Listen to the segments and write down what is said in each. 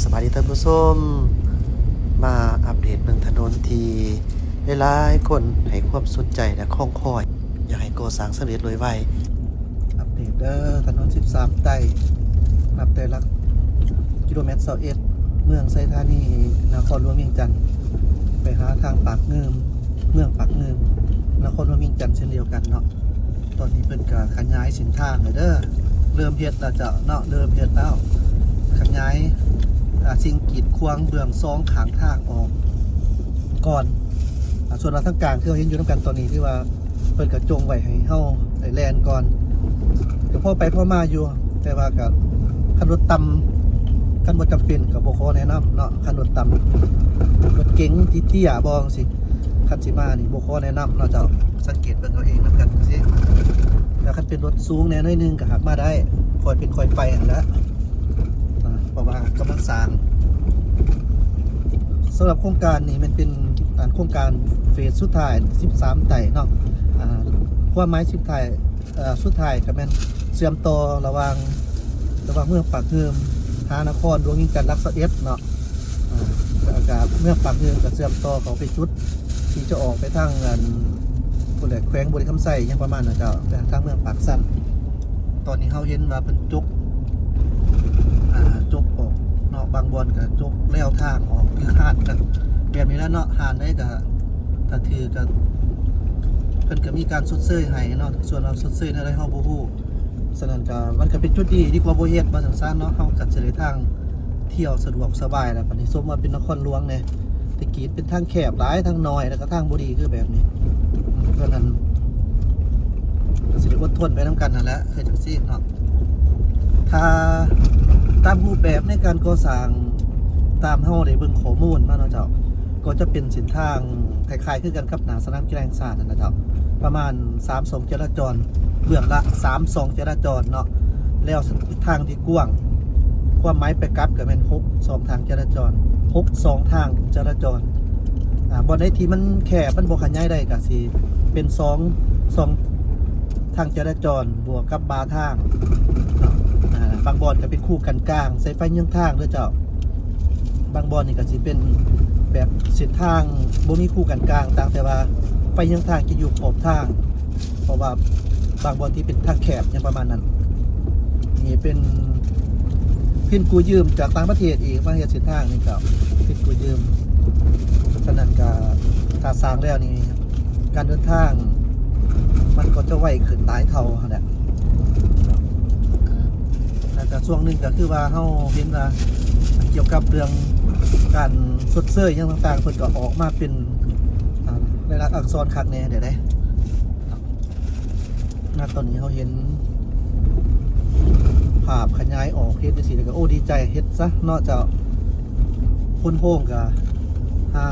ສະບາຍດີທ່ານຜູ້ຊົມ, ມາອັບເດດເບິ່ງຖະໜົນທີ່ຫຼາຍໆຄົນໃຫ້ຄວາມສົນໃຈ ແລະ ຄອງຄອຍ ຢາກໃຫ້ກໍ່ສ້າງສຳເລັດໂດຍໄວ. ອັບເດດເດີ ຖະໜົນສິບສາມໃຕ້ ນັບແຕ່ຫຼັກກິໂລແມັດຊາວເອັດ ເມືອງໄຊທານີ ນະຄອນຫຼວງວຽງຈັນ ໄປຫາທາງປາກງື່ມ ເມືອງປາກງື່ມ ນະຄອນຫຼວງວຽງຈັນ ເຊັ່ນດຽວກັນເນາະ. ຕອນນີ້ເພິ່ນກະຂະຫຍາຍເສັ້ນທາງແລ້ວເດີ ເລີ່ມເຮັດແລ້ວເຈົ້າເນາະ ເລີ່ມເຮັດແລ້ວ ຂະຫຍາຍ ອາ ສິ່ງກີດຂວາງເບື້ອງສອງຂ້າງທາງອອກກ່ອນ. ອາ ສ່ວນວ່າທາງກາງທີ່ເຮົາເຫັນຢູ່ນຳກັນຕອນນີ້ ຖືວ່າເພິ່ນກະຈົ່ງໄວ້ໃຫ້ເຮົາໄດ້ແລ່ນກ່ອນ ກະພໍໄປພໍມາຢູ່ ແຕ່ວ່າກະ ຄັນລົດຕ່ຳ ຄັນບໍ່ຈຳເປັນກະບໍ່ຂໍແນະນຳເນາະ. ຄັນລົດຕ່ຳ ລົດເກັງເຕ້ຍໆ ບໍ່ຈັ່ງຊີ້ ຄັນຊິມານີ້ບໍ່ຂໍແນະນຳເນາະເຈົ້າ ສັງເກດເບິ່ງເອົາເອງນຳກັນຈັ່ງຊີ້. ແລ້ວຄັນເປັນລົດສູງແດ່ໜ້ອຍໜຶ່ງກະຫາກມາໄດ້ ຄ່ອຍເປັນຄ່ອຍໄປຫັ້ນແຫຼະ ອາ ເພາະວ່າກຳລັງສ້າງ. ສຳລັບໂຄງການນີ້ແມ່ນເປັນ ອາ ໂຄງການເຟສສຸດທ້າຍ ສິບສາມໃຕ້ເນາະ ອາ ຄວາມໝາຍສຸດທ້າຍ ເອີ ສຸດທ້າຍກະແມ່ນເຊື່ອມຕໍ່ລະຫວ່າງ ລະຫວ່າງເມືອງປາກງື່ມຫານະຄອນຫຼວງວຽງຈັນຫຼັກຊາວເອັດເນາະ ເອີ ແລ້ວກະເມືອງປາກງື່ມກະເຊື່ອມຕໍ່ເຂົ້າໄປຈຸດທີ່ຈະອອກໄປທາງ ອັນ ພຸ້ນແຫຼະ ແຂວງບໍລິຄຳໄຊ ຫຍັງປະມານນັ້ນເຈົ້າ ໄປທາງເມືອງປາກຊັນ. ຕອນນີ້ເຮົາເຫັນວ່າເພິ່ນຈົກ ອາ ຈົກອອກເນາະ ບາງບ່ອນກະຈົກແລວທາງອອກ ຄືຮ້ານກະແບບນີ້ແຫຼະເນາະ ຮ້ານໃດກະ ຖ້າຖືກກະ ເພິ່ນກະມີການຊົດເຊີຍໃຫ້ເນາະ ສ່ວນວ່າຊົດເຊີຍແນວໃດເຮົາບໍ່ຮູ້. ສະນັ້ນກະ ມັນກະເປັນຈຸດດີ ດີກວ່າບໍ່ເຮັດ ວ່າຈັ່ງຊັ້ນເນາະ ເຮົາກະຈະໄດ້ທາງທ່ຽວສະດວກສະບາຍແລ້ວ. ບາດນີ້ສົມວ່າເປັນນະຄອນຫຼວງແດ່ ແຕ່ກີ້ເປັນທາງແຄບຫຼາຍ ທາງນ້ອຍ ແລ້ວກະທາງບໍ່ດີຄືແບບນີ້ ເພາະນັ້ນກະຊິໄດ້ອົດທົນໄປນຳກັນຫັ້ນແຫຼະ ຄືຈັ່ງຊີ້ເນາະ. ຖ້າຕາມຮູບແບບໃນການກໍ່ສ້າງ ຕາມເຮົາໄດ້ເບິ່ງຂໍ້ມູນມາເນາະເຈົ້າ ກໍຈະເປັນເສັ້ນທາງຄ້າຍໆຄືກັນກັບໜ້າສະໜາມກິລາແຫ່ງຊາດຫັ້ນນະເຈົ້າ ປະມານສາມຊ່ອງຈະລາຈອນ ເບື້ອງລະສາມຊ່ອງຈະລາຈອນເນາະ ແລ້ວທາງທີ່ກວ້າງ ຄວາມໝາຍໄປກັບກະແມ່ນຫົກຊ່ອງທາງຈະລາຈອນ ຫົກຊ່ອງທາງຈະລາຈອນ. ອາ ບ່ອນໃດທີ່ມັນແຄບ ມັນບໍ່ຂະຫຍາຍໄດ້ກະຊິເປັນສອງຊ່ອງທາງຈະລາຈອນ ບວກກັບບາທາງເນາະ ອາ ບາງບ່ອນກະເປັນຄູກັນກາງ ໃສ່ໄຟເຍືອງທາງເດີເຈົ້າ. ບາງບ່ອນນີ້ກະຊິເປັນແບບເສັ້ນທາງບໍ່ມີຄູກັນກາງ ຕ່າງແຕ່ວ່າໄຟເຍືອງທາງຈະຢູ່ຂອບທາງ ເພາະວ່າບາງບ່ອນທີ່ເປັນທາງແຄບຫຍັງປະມານນັ້ນ. ນີ້ເປັນທຶນກູ້ຢືມຈາກຕ່າງປະເທດອີກ ມາເຮັດເສັ້ນທາງນີ້ເຈົ້າ ທຶນກູ້ຢືມ. ສະນັ້ນກະ ຖ້າສ້າງແລ້ວນີ້ ການເດີນທາງມັນກໍຈະໄວຂຶ້ນຫຼາຍເທົ່າຫັ້ນແຫຼະ. ແລ້ວກະຊ່ວງໜຶ່ງກະຄືວ່າເຮົາເຫັນວ່າກ່ຽວກັບເລື່ອງການຊົດເຊີຍຫຍັງຕ່າງໆ ເພິ່ນກະອອກມາເປັນ ອາ ລາຍລັກອັກສອນຄັກແນ່ແລ້ວເດ້. ນະ ຕອນນີ້ເຮົາເຫັນພາບຂະຫຍາຍອອກ ເຮັດຈັ່ງຊີ້ແລ້ວກະ ໂອ້ ດີໃຈ ເຮັດຊະເນາະເຈົ້າ. ໂພນໂຮງກະຫາ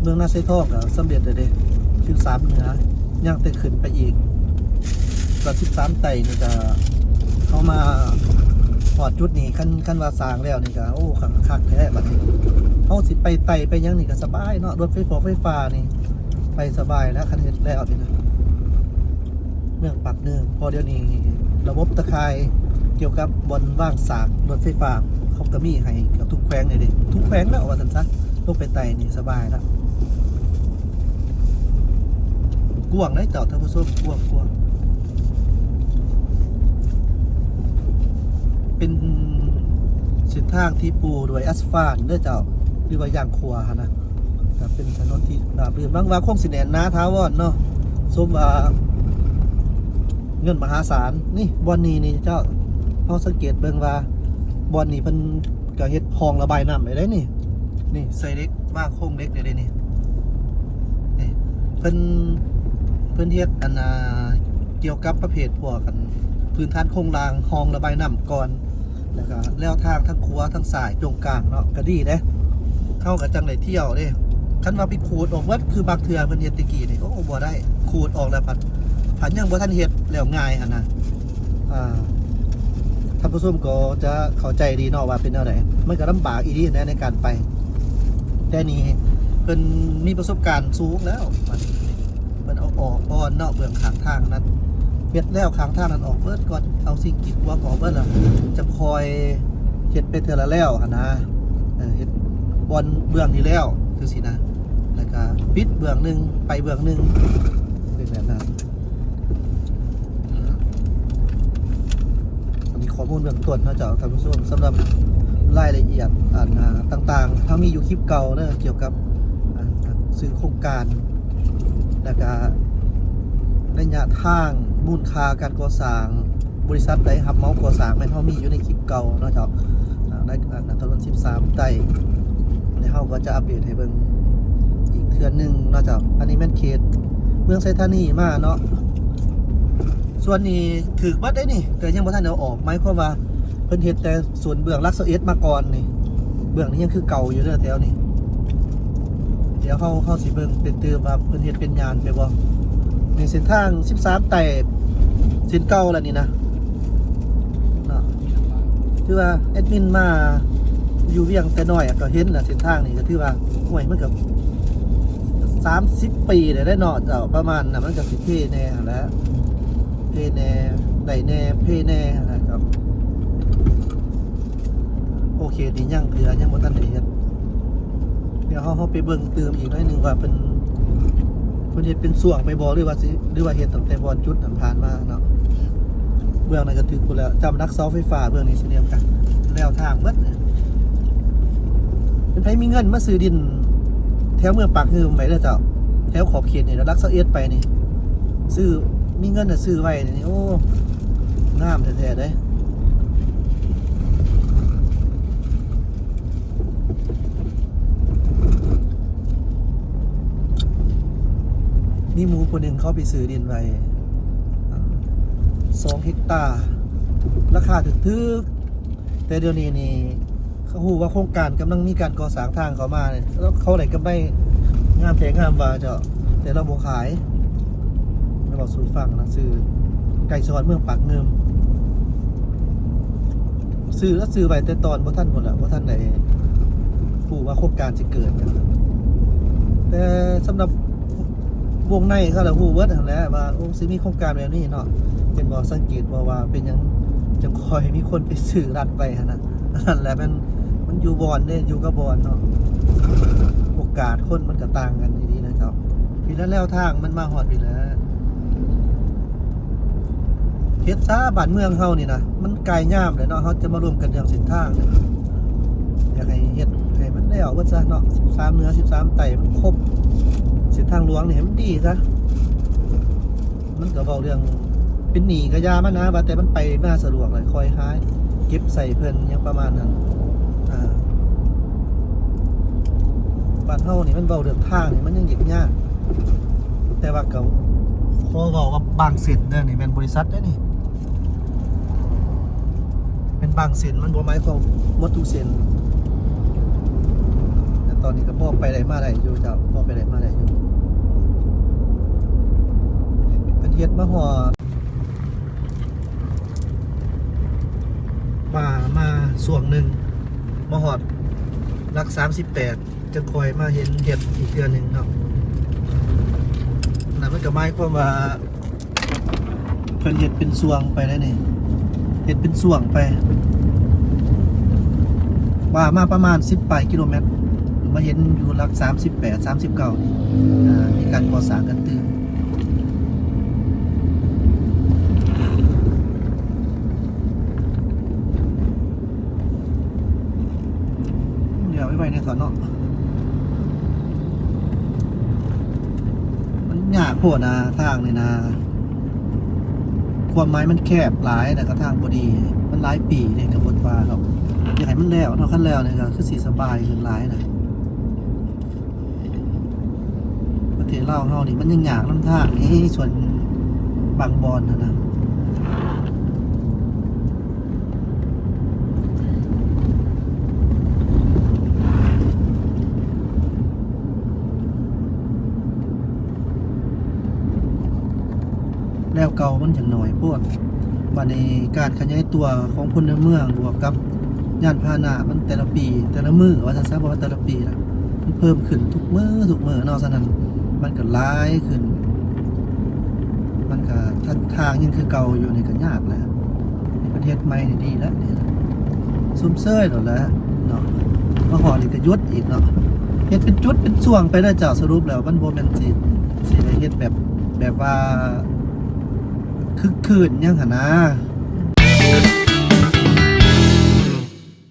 ເມືອງນາຊາຍທອງກະສຳເລັດແລ້ວເດ້ ຄືສາມເໜືອ ຍັງແຕ່ຂຶ້ນໄປອີກ. ກະສິບສາມໃຕ້ນີ້ກະ ເຮົາມາຮອດຈຸດນີ້ ຄັນ ຄັນວ່າສ້າງແລ້ວນີ້ກະ ໂອ້ ຄັກ ຄັກແທ້ບາດນີ້. ເຮົາຊິໄປໄຕ່ໄປຫຍັງນີ້ກະສະບາຍເນາະ ລົດໄຟຟ້າ ໄຟຟ້ານີ້ ໄປສະບາຍແລ້ວ ຄັນເຮັດແລ້ວນີ້ນະ. ເມືອງປາກງື່ມ ເພາະດຽວນີ້ລະບົບຕາຂ່າຍກ່ຽວກັບບ່ອນວາງສາກລົດໄຟຟ້າ ເຂົາກະມີໃຫ້ເກືອບທຸກແຂວງເລີຍເດ້ ທຸກແຂວງແລ້ວວ່າຊັ້ນຊະ. ລົງໄປໄຕ່ນີ້ສະບາຍລະ ກວ້າງເດ້ເຈົ້າທ່ານຜູ້ຊົມ ກວ້າງ ກວ້າງ ເປັນເສັ້ນທາງທີ່ປູດ້ວຍອາສະຟານເດີເຈົ້າ ຫຼືວ່າຢາງຂົວຫັ້ນນະ. ກະເປັນຖະໜົນທີ່ລາບລື່ນ ຫວັງວ່າຄົງຊິແໜ້ນໜາຖາວອນເນາະ ສົມວ່າເງິນມະຫາສານ. ນີ້ບ່ອນນີ້ນີ້ເຈົ້າ ເຮົາສັງເກດເບິ່ງວ່າບ່ອນນີ້ເພິ່ນກະເຮັດຮ່ອງລະບາຍນ້ຳໄດ້ເດ້ນີ້ ນີ້ໃສ່ເຫຼັກ ວາງໂຄງເຫຼັກໄດ້ເດ້ນີ້ ນີ້ເພິ່ນ ເພິ່ນເຮັດອັນ ອາ ກ່ຽວກັບປະເພດພວກອັນພື້ນຖານໂຄງລ່າງ ຮ່ອງລະບາຍນ້ຳກ່ອນ ແລ້ວກະແລວທາງທັງຂວາທັງຊ້າຍ ຈົ່ງກາງເນາະ ກະດີເດ້ ເຮົາກະຈັ່ງໄດ້ທ່ຽວເດ້. ຄັນວ່າໄປຂູດອອກເບິດຄືບາງເທື່ອເພິ່ນເຮັດແຕ່ກີ້ນີ້ ໂອ້ ບໍ່ໄດ້ ຂູດອອກແລ້ວພັດ ພັດຍັງບໍ່ທັນເຮັດແລ້ວງ່າຍຫັ້ນນະ. ອາ ທ່ານຜູ້ຊົມກໍຈະເຂົ້າໃຈດີເນາະວ່າເປັນແນວໃດ ມັນກະລຳບາກອີ່ຫຼີແນະໃນການໄປ. ແຕ່ນີ້ເພິ່ນມີປະສົບການສູງແລ້ວ ເພິ່ນເອົາອອກກ່ອນເນາະ ເບື້ອງຂ້າງທາງນັ້ນ ເຮັດແລ້ວຂ້າງທາງນັ້ນອອກເບິດກ່ອນ ເອົາສິ່ງກີດຂວາງອອກເບິດແລ້ວ ຈະຄ່ອຍ ເຮັດໄປເທື່ອລະແລ້ວຫັ້ນນະ ເອີ ເຮັດບ່ອນເບື້ອງນີ້ແລ້ວ ຈັ່ງຊີ້ນະ ແລ້ວກະປິດເບື້ອງໜຶ່ງ ໄປເບື້ອງໜຶ່ງ ເປັນແບບນັ້ນ. ອັນນີ້ຂໍ້ມູນເບື້ອງຕົ້ນເນາະເຈົ້າທ່ານຜູ້ຊົມ ສຳລັບລາຍລະອຽດອັນ ອ່າ ຕ່າງໆ ເຮົາມີຢູ່ຄລິບເກົ່າເດີ ກ່ຽວກັບ ອ່າ ຊື່ໂຄງການ ແລ້ວກະໄລຍະທາງ ມູນຄ່າການກໍ່ສ້າງ ບໍລິສັດໃດຮັບເໝົາກໍ່ສ້າງ ແມ່ນເຮົາມີຢູ່ໃນຄລິບເກົ່າເນາະເຈົ້າ ອ່າ ໃນ ອ່າ ຖະໜົນສິບສາມໃຕ້ ແລ້ວເຮົາກໍຈະອັບເດດໃຫ້ເບິ່ງອີກເທື່ອໜຶ່ງເນາະເຈົ້າ. ອັນນີ້ແມ່ນເຂດເມືອງໄຊທານີມາເນາະ ສ່ວນນີ້ຖືກເບິດເດ້ນີ້ ແຕ່ຍັງບໍ່ທັນໄດ້ເອົາອອກ ໝາຍຄວາມວ່າເພິ່ນເຮັດແຕ່ ສ່ວນເບື້ອງຫຼັກຊາວເອັດມາກ່ອນນີ້ ເບື້ອງນີ້ຍັງຄືເກົ່າຢູ່ເດີແຖວນີ້. ດຽວເຮົາ ເຮົາຊິເບິ່ງຕື່ມໆວ່າເພິ່ນເຮັດເປັນຍ່ານໄປບໍ່. ໃນເສັ້ນທາງສິບສາມໃຕ້ ເສັ້ນເກົ່າລະນີ້ນະ ເນາະ ຖືວ່າແອດມິນມາຢູ່ວຽງແຕ່ນ້ອຍກໍເຫັນລະ ເສັ້ນທາງນີ້ກໍຖືວ່າ ໂອ້ຍ ມັນກໍສາມສິບປີແລ້ວເນາະເຈົ້າ ປະມານນັ້ນ ມັນກໍຊິເພແດ່ຫັ້ນແຫຼະ ເພແດ່ ໄດ້ແດ່ ເພແດ່ຫັ້ນແຫຼະເຈົ້າ. ໂອເຄ ນີ້ຍັງເທື່ອ ຍັງບໍ່ທັນໄດ້ເຮັດ. ດຽວເຮົາ ເຮົາໄປເບິ່ງຕື່ມອີກໜ້ອຍໜຶ່ງວ່າເພິ່ນ ເພິ່ນເຮັດເປັນຊ່ວງໄປບໍ່ ຫຼືວ່າຊິ ຫຼືວ່າເຮັດຕັ້ງແຕ່ບ່ອນຈຸດນັ້ນຜ່ານມາເນາະ. ເບື້ອງນັ້ນກໍຖືກພຸ້ນແລ້ວ ຈຳຫຼັກເສົາໄຟຟ້າ ເບື້ອງນີ້ຊິແນມກັນ ແລ້ວທາງເບິດ. ເປັນໃຜມີເງິນມາຊື້ດິນແຖວເມືອງປາກງື່ມໄວ້ເດີເຈົ້າ ແຖວຂອບເຂດນີ້ ຫຼັກຊາວເອັດໄປນີ້ ຊື້ ມີເງິນນະຊື້ໄວ້ນີ້ ໂອ້ ງາມແທ້ໆເດ້. ມີໝູ່ຜູ້ໜຶ່ງເຂົາໄປຊື້ດິນໄວ້ ອ່າ ສອງເຮັກຕາ ລາຄາຖືກໆ ແຕ່ດຽວນີ້ນີ້ ເຂົາຮູ້ວ່າໂຄງການກຳລັງມີການກໍ່ສ້າງທາງເຂົ້າມານີ້ ແລ້ວເຂົາໄດ້ກຳໄລງາມແທ້ງາມວ່າເຈົ້າ ແຕ່ລາວບໍ່ຂາຍ. ລາວເວົ້າສູ່ຟັງນະ ຊື່ ໃກ້ຊິຮອດເມືອງປາກງື່ມ ຊື້ ລາວຊື້ໄວ້ແຕ່ຕອນບໍ່ທັນພຸ້ນລະ ບໍ່ທັນໄດ້ຮູ້ວ່າໂຄງການຊິເກີດ. ແຕ່ສຳລັບ ວົງໃນເຂົາລະຮູ້ເບິດຫັ້ນແຫຼະວ່າ ໂອ້ ຊິມີໂຄງການແບບນີ້ເນາະ. ເຫັນບໍ່ ສັງເກດບໍ່ວ່າເປັນຫຍັງຈັ່ງຄ່ອຍມີຄົນໄປຊື້ລັດໄປຫັ້ນນະ? ອັນນັ້ນແຫຼະ ມັນ ມັນຢູ່ບ່ອນເດ້ ຢູ່ກັບບ່ອນເນາະ. ໂອກາດຄົນມັນກໍຕ່າງກັນອີ່ຫຼີນະເຈົ້າ. ພີ້ລະແລ້ວທາງມັນມາຮອດພີ້ລະ. ເຮັດຊະ ບ້ານເມືອງເຮົານີ້ນະ ມັນກາຍຍາມແລ້ວເນາະ. ເຮົາຈະມາລວມກັນເລື່ອງເສັ້ນທາງນີ້ ຢາກໃຫ້ເຮັດໃຫ້ມັນແລ້ວເບິດຊະເນາະ ສິບສາມເໜືອ ສິບສາມໃຕ້ ມັນຄົບ ເສັ້ນທາງຫຼວງນີ້ໃຫ້ມັນດີຊະ. ມັນກໍເວົ້າເລື່ອງເປັນໜີ້ກໍຢ່າມັນນະ ວ່າແຕ່ມັນໄປມາສະດວກ ແລ້ວຄ່ອຍຫາເກັບໃສ່ເພິ່ນຫຍັງປະມານນັ້ນ. ອ່າ ບ້ານເຮົານີ້ມັນເວົ້າເລື່ອງທາງນີ້ມັນຍັງຍາກ ແຕ່ວ່າກໍຂໍເວົ້າວ່າບາງເສັ້ນເດີ ນີ້ແມ່ນບໍລິສັດເດີນີ້ ເປັນບາງເສັ້ນ ມັນບໍ່ໝາຍຄວາມໝົດທຸກເສັ້ນ. ແຕ່ຕອນນີ້ກໍພໍໄປໄດ້ມາໄດ້ຢູ່ເຈົ້າ ພໍໄປໄດ້ມາໄດ້ຢູ່. ເພິ່ນເຮັດມາຮອດ ວ່າມາຊ່ວງໜຶ່ງ ມາຮອດຫຼັກສາມສິບແປດ ຈັ່ງຄ່ອຍມາເຫັນເຮັດອີກເທື່ອໜຶ່ງເນາະ. ນັ້ນມັນກໍໝາຍຄວາມວ່າ ເພິ່ນເຮັດເປັນຊ່ວງໄປໄດ໋ນີ້ ເຮັດເປັນຊ່ວງໄປ ວ່າມາປະມານສິບປາຍກິໂລແມັດ ມາເຫັນຢູ່ຫຼັກສາມສິບແປດ ສາມສິບເກົ້ານີ້ ອ່າ ມີການກໍ່ສ້າງກັນຕື່ມ. ດຽວໄວໆແດ່ເຖາະເນາະ ມັນຍາກໂພດນະ ທາງນີ້ນະ ຄວາມໝາຍມັນແຄບຫຼາຍ ແລ້ວກໍທາງບໍ່ດີ ມັນຫຼາຍປີເດ້ ກໍບໍ່ວ່າດອກ ຢາກໃຫ້ມັນແລ້ວເນາະ ຄັນແລ້ວນີ້ກໍຄືຊິສະບາຍຂຶ້ນຫຼາຍນະ. ປະເທດລາວເຮົານີ້ມັນຍັງຍາກນຳທາງນີ້ ສ່ວນບາງບ່ອນຫັ້ນນະ ແລ້ວເກົ່າມັນຍັງໜ້ອຍໂພດ. ບາດນີ້ການຂະຫຍາຍຕົວຂອງພົນລະເມືອງ ບວກກັບຍານພາຫະນະມັນແຕ່ລະປີ ແຕ່ລະມື້ວ່າຊັ້ນຊະ ບໍ່ວ່າແຕ່ລະປີນະ ມັນເພີ່ມຂຶ້ນທຸກມື້ ທຸກມື້ເນາະ. ສະນັ້ນມັນກໍຫຼາຍຂຶ້ນ ມັນກໍທາງຍັງຄືເກົ່າຢູ່ ນີ້ກໍຍາກແຫຼະ. ນີ້ເພິ່ນເຮັດໃໝ່ນີ້ດີແລ້ວນີ້. ຊົມເຊີຍໂລດແຫຼະເນາະ ມາຮອດນີ້ກໍຢຸດອີກເນາະ ເຮັດເປັນຈຸດເປັນຊ່ວງໄປເດີເຈົ້າ. ສະຫຼຸບແລ້ວມັນບໍ່ແມ່ນຊິ ຊິໄດ້ເຮັດແບບ ແບບວ່າຄຶກຄື້ນຫຍັງຫັ້ນນະ.